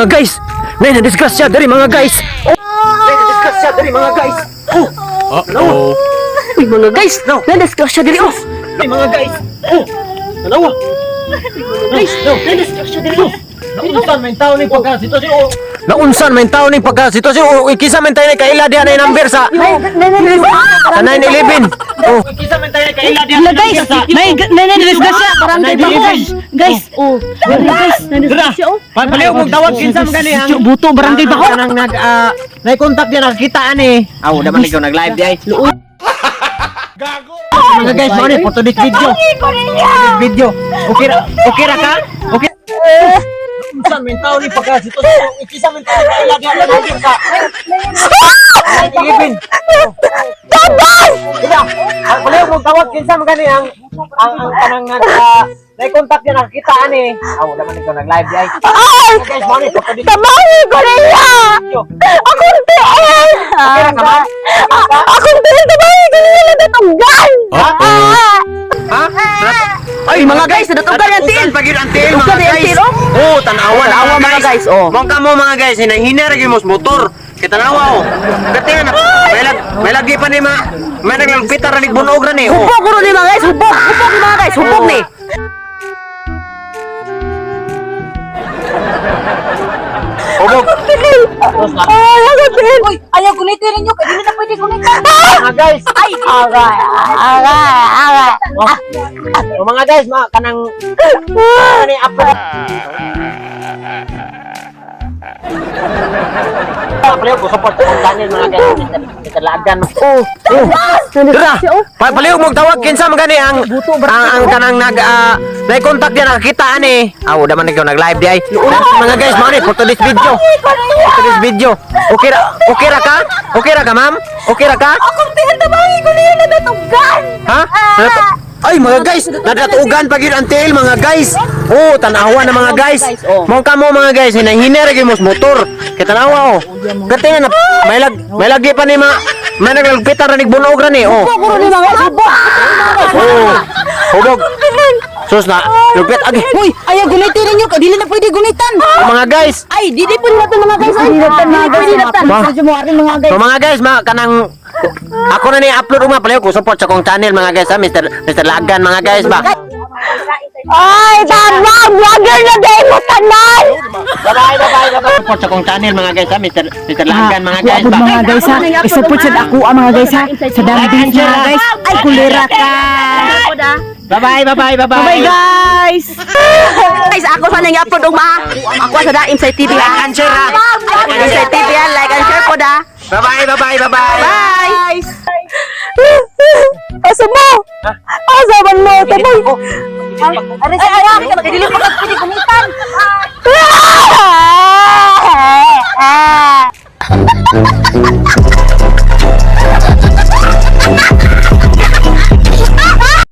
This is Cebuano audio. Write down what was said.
Mga guys, nay na disgrasya diri, mga guys. Oh, nay na disgrasya diri, mga guys. Oh, Uh-oh. Uy, mga guys, No. na-disgrasya diri oh. Ay, mga guys. Oh, tanawa. Guys, no, Na disgrasya diri oh. Naunsan man taon ni pagka sitwasyon oh. Naunsan man taon ni pagka sitwasyon oh, kisa man tayo ni kaila diha na number sa sa 911. Oh, kisa man tayo ni kaila diha Hala guys, may na-disgrasya barangay Bako. Guys, Oh, guys, na disgrasya oh. Paliw mong tawag kinsa man gani ang Sitio Buto, barangay Bako. Kanang nag nay contact diha nakita ani. Aw, daman ikaw nag live di ay. Gago. Mga guys, mo ni for today's video. Today's video. Okay ra ka? Okay. Unsan man taon ni pagka sitwasyon kisa man tayo kaila diha na number sa 911. Tabas! Diba? Ang paliw mong tawag kinsa man gani ang kanang nag nay contact diha nakita ani. Aw, daman ikaw nag live di ay. Ay! Guys, mo ni for today's Tabangi ko niya! video. Akong tiil! Okay ra ka ba? Akong tiil! Tabangi ko niya na datunggan! Uh-oh. Ha? Ay, mga guys, nadatugan ang tiil. Pag yun ang tiil, mga Nadatugan ang guys. tiil, oh. Oh, tanawa, Tanawa, mga guys, oh. Mong mo, mga guys, hinahina ra gyud mo sa motor. Kay tanawa oh. Kati na may lagi pa ni ma may naglagpitan ra ni bunog ra ni. Oh. Hubog ro ni, mga guys, hubog, hubog ni, mga guys, hubog ni. Hubog. Ay, akong tiil! Uy, ayaw gunitin ninyo kay dili na pwede gunitan. Mga guys. Ay! Aray! Aray! Aray! Oh. Oh, mga guys, ma kanang kani upload. Paliw ko support sa channel, mga guys. Mr. Lagan. Oh, Oh. Dira. Paliw mong tawag kinsa man gani ang kanang nag nay contact diha nakita ani. Aw, daman ikaw nag live di ay. Mga guys, mao ni for today's video. For today's video. Okay ra ka? Okay ra ka, ma'am? Okay ra ka? Akong tiil! Tabangi ko niya na datunggan! Ha? Ay, mga guys, nadatugan pag yun ang tiil, mga guys. Oh, tanawa na, mga guys. oh. Mong kamo, mga guys, hinahina ra gyud mo sa motor. Kay tanawa oh. Kati na may lagi pa ni ma may naglagpitan ra ni bunog ra ni oh. Hubog ro ni, mga guys, hubog. Oh. Hubog. Sus na, lupit agi. Uy, ayaw gunitin ninyo kay dili na pwede gunitan. Oh, mga guys. Ay, dili po nila mga guys. Ay, Dili na mga guys. Pwede na Ma. mga guys. So mga guys, ma kanang ako na ni upload uma palayo ko support sa kong channel, mga guys ha, Mr. Lagan, mga guys ba. Ay! Tabang! Vlogger na dahil mo tanan! Bye bye bye bye. Support sa kong channel, mga guys ha, Mr. Lagan, mga guys Wa ba. mga guys ha. I-support sad ako ah, mga guys ha. Sa dambis, mga guys. Ay, kulera ka. Bye bye bye bye bye. Bye guys. Guys, ako sa nang i-upload ugma. Ako sa da Inside TV Like ha. and share ha. Inside TV ha, like and share po da. Bye bye bye bye bye bye. Bye. Asa mo? Asa man mo? Tabang! Ay, ay, ay, dili pa ka